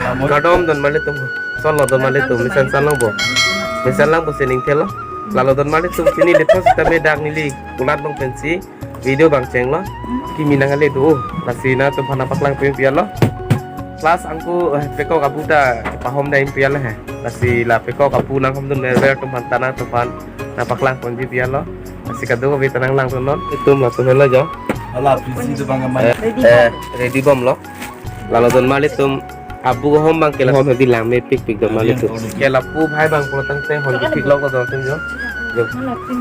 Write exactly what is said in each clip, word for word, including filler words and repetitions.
Kardom don marlitum. Son lo don marlitum. Mesen san long bo. Mesen lang bo sining thelo. Lalo don marlitum pini lipos sitame dak neli kulat long pensi video bang chenglo. Kimi nang ale do. Lasi nangtumphan nangpaklang pin pialo. Plus angku, eh, pekok abu ta pahom dam pialo he. Lasi la pekok abu nanghom dun merver tumphan ta nangtumphan nangpaklang ponji pialo. Lasi kadokave ta nanglang dunnon. Itum latum helo jo. Ala, busy tu bang kemana? Eh, eh, ready bomlo. Lalo don marlitum abu hom bang ke la hom hedi lang mepik pik don marlitum. Ke lapu bhai bang pulo tangte hon di thik long ko don tum jo. Jo.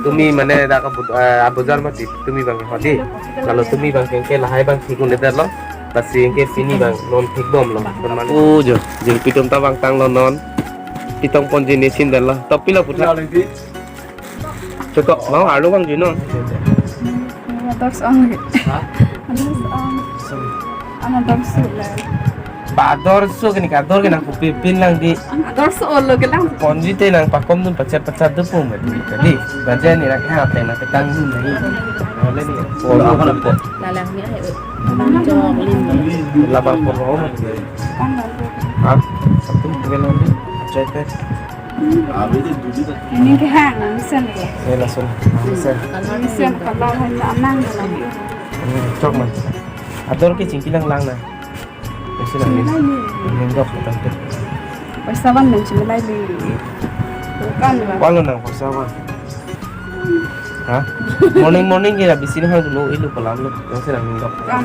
Tumi mane dak abu, eh, abu jar mati tumi bang hodi. Lalo tumi bang ke, ke lahai bang thik un-edetlo. Lasi ke pini bang non thik bomlo. Don marli. Oh jo, jil pitum ta bang tanglo non. Pitong pon jinis hin detlo. Topi lo puthot. Chokok, mau arlo bang jino. Ador so-ong. Ha? Ador so-ong. Sorry. Ana ador so le. Ba ador so ke ni, ador ke nangkopipin lang di. Ador so-ong lo ke lang. Ponji te nangpakom dun pachat pachat do pum di. Jadi, baja ni rak ha teng nangketang dun ni. Ole ni. Olo apa nang po? Lalang ni ai. Labang pon ro. Ha? Sabtu ke nang di. Acai te. Ini ke hang, mesen ke. Saya langsung mesen. Mesen kalau hanya anang kalau. Hmm, chok man. Ador ke chingki lang lang na. Mesen lang ni. Chingki lang ni. Ini dok tante. Paisa van nang chingki lang ni. Bukan lah. Kualo nang paisa van. Ha? Morning morning ke habis ini hang dulu ilu kolam lo. Mesen lang ni dok. Kan.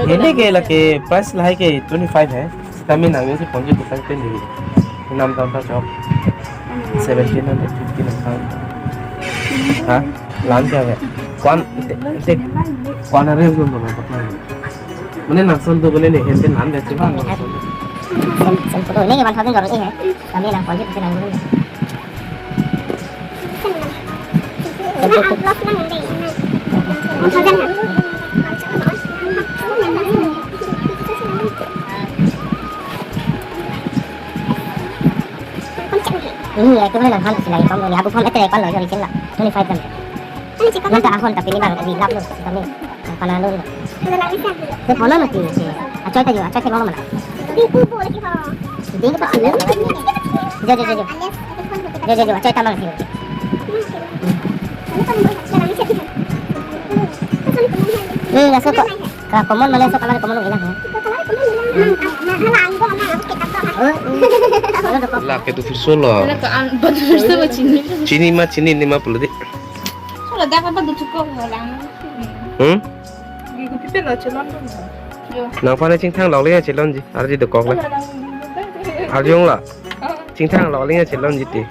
Ini ke lagi price lahai ke twenty five hai. Kami nang ini ponji tukang pen di. Enam tahun tak jawab. Seventeen hundred fifty nang tahun. Ha? Lan kya hai? Kwan, te, te, kwan are belum pernah pakai. Mane nang son tu mane ni, hente lan dia coba nang son. Sem, sem photo ini one thousand dorong eh. Kami nang ponji tukang nang dulu. Hmm, ya, itu mana nang han sila kom ni abu phone etre kwan lo jori chin la. Twenty five kan. Nang ta ahon tapi ni bang di lap lo kami. Nang pana lo. Ke phone mati ni. Acoi ta jo, acoi ke lo mana? Ding ke pasti. Jo, jo, jo, jo. Jo, jo, jo, acai tamang sih. Hmm, laso ko. Ka common mane so color common enak ya. Oh, oh. Lake tu first lo. Lake an, baju first lo chini. Chini ma, chini ni ma pulu di. So la dak apa tu cukup orang. Hmm? Di ko pipe lo chelon tu. Yo. Nang pana chingthang lok le chelon ji. Arji dokok le. Arjong la. Chingthang lok le chelon ji ti.